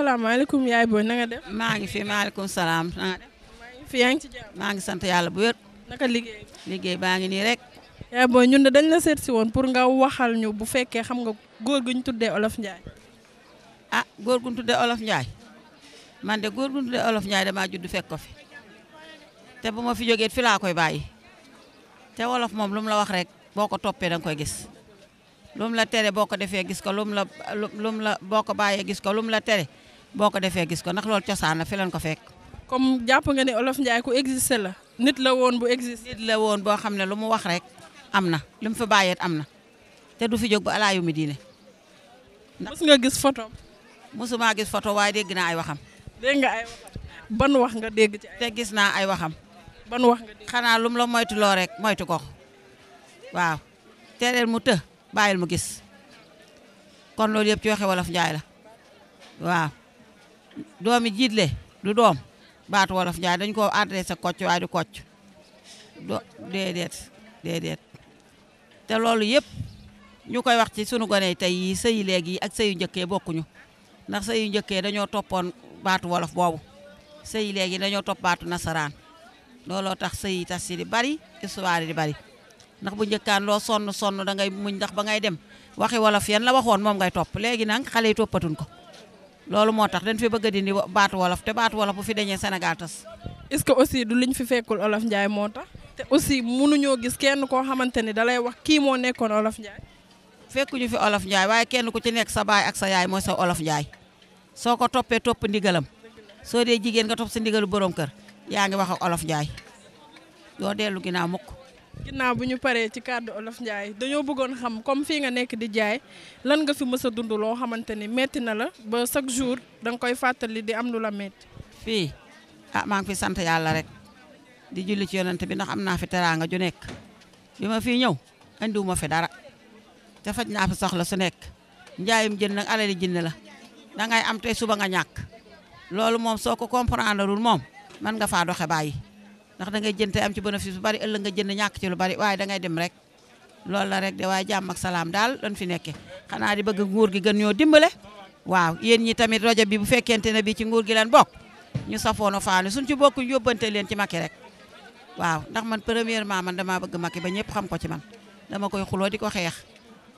asalaamaaleykum yaay booy na nga def. maa ngi fi maaleykum salaam na nga def. maa ngi fi yaa ngi ci jàmm. maa ngi sant yàlla bu wér. naka liggéey. liggéey baa ngi nii rek. yaay booy ñun de dañ la seet si woon pour nga waxal ñu bu fekkee xam nga góor gu ñu tuddee Olof Ndiaye. ah góor gu ñu tuddee Olof Ndiaye man de góor gu ñu tuddee Olof Ndiaye damaa judd fekk ko fi te bu ma fi jógee fi laa koy bàyyi te wolof moom lu mu la wax rek boo ko toppee da nga koy gis. lu mu la tere boo ko defee gis ko lu mu la boo ko bàyyee gis ko lu mu la tere boo ko defee gis ko ndax loolu cosaan la fi leen ko fekk. comme jàpp nga ne Olof Ndiaye ku existé la. nit la woon bu existé. nit la woon boo xam ne lu mu wax rek am na lu mu fi bàyyeet am na te du fi jóg ba alaa yu mi diine. mos nga gis photo. mosuma gis photo waaye dégg naa ay waxam. dégg nga ay waxam. ban wax nga dégg ci ay. te gis naa ay waxam. ban wax nga dégg. xanaa lu mu la moytu loo rek moytu ko waaw tereel mu të bàyyil mu gis kon loolu yëpp ci waxe Wolof Njaay la waaw doomi jiitle du doom baatu Wolof Njaay dañ ko adressé kocc waaye du kocc déedéet te loolu yëpp ñu koy wax ci sunu gone tey yi sëyi léegi yi ak sëyu njëkkee bokkuñu ndax sëyu njëkkee dañoo toppoon baatu wolof boobu sëyi léegi dañoo topp baatu nasaraan looloo tax sëyi tas si di bari histoire di bari ndax bu njëkkaan loo sonn da ngay muñ ndax ba ngay dem waxi wolof yan la waxoon moom ngay topp léegi nag xale yi toppatuñ ko loolu moo tax dañ fi bëgg a dindi baatu wolof te baatu wolof bu fi dañee Sénégal tas. est-ce que aussi du liñ fi fekkul Olof Ndiaye moo tax te aussi mënuñoo gis kenn koo xamante ni dalay wax kii moo nekkoon Olof Ndiaye. fekkuñu fi Olof Ndiaye waaye kenn ku ci nekk sa baay ak sa yaay mooy sa Olof Ndiaye soo ko toppee topp ndigalam soo dee jigéen nga topp sa ndigalu borom kër yaa ngi wax ak Olof Ndiaye doo dellu ginnaaw mukk. ginnaaw bu ñu paree ci kàddu Olof Ndiaye dañoo bëggoon xam comme fii nga nekk di jaay lan nga fi mës a dund loo xamante ni metti na la ba chaque jour da nga koy fàttali di am lu la metti. fii maa ngi fi sant yàlla rek di julli ci yonent bi ndax am naa fi teraanga ju nekk bi ma fii ñëw andiwuma fi dara te faj naa fi soxla su nekk njaayum jën nag alali jinn la dangay am tey suba nga ñàkk loolu moom soo ko comprendre lul moom man nga faa doxe bàyyi ndax da ngay jënd te am ci bénéfice bu bari ëllëg nga jënd ñàkk ci lu bari waaye da ngay dem rek loolu la rek de waaye jàmm ak salaam daal doon fi nekke xanaa di bëgg nguur gi gën ñoo dimbale waaw yéen ñi tamit rajo bi bu fekkente ne bi ci nguur gi leen bokk ñu safoono faanu suñ ci bokk yóbbante leen ci Macky rek waaw ndax man premièrement man damaa bëgg Macky ba ñëpp xam ko ci man dama koy xuloo di ko xeex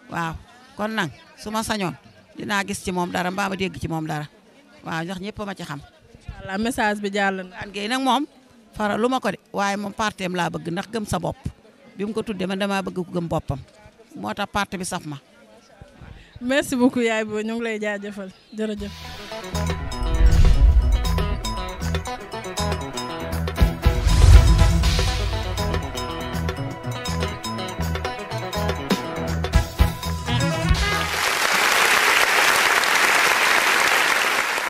waaw kon nag su ma sañoon dinaa gis ci moom dara mbaa ma dégg ci moom dara waaw ndax ñëpp ma ci xam. voilà message bi jàll na. an gay nag moom fara lu ma ko de waaye moom parteem laa bëgg ndax gëm sa bopp bi mu ko tuddee man damaa bëgg ku gëm boppam moo tax parti bi saf ma. merci beaucoup yaay booy ñu ngi lay jaajëfal jërëjëf.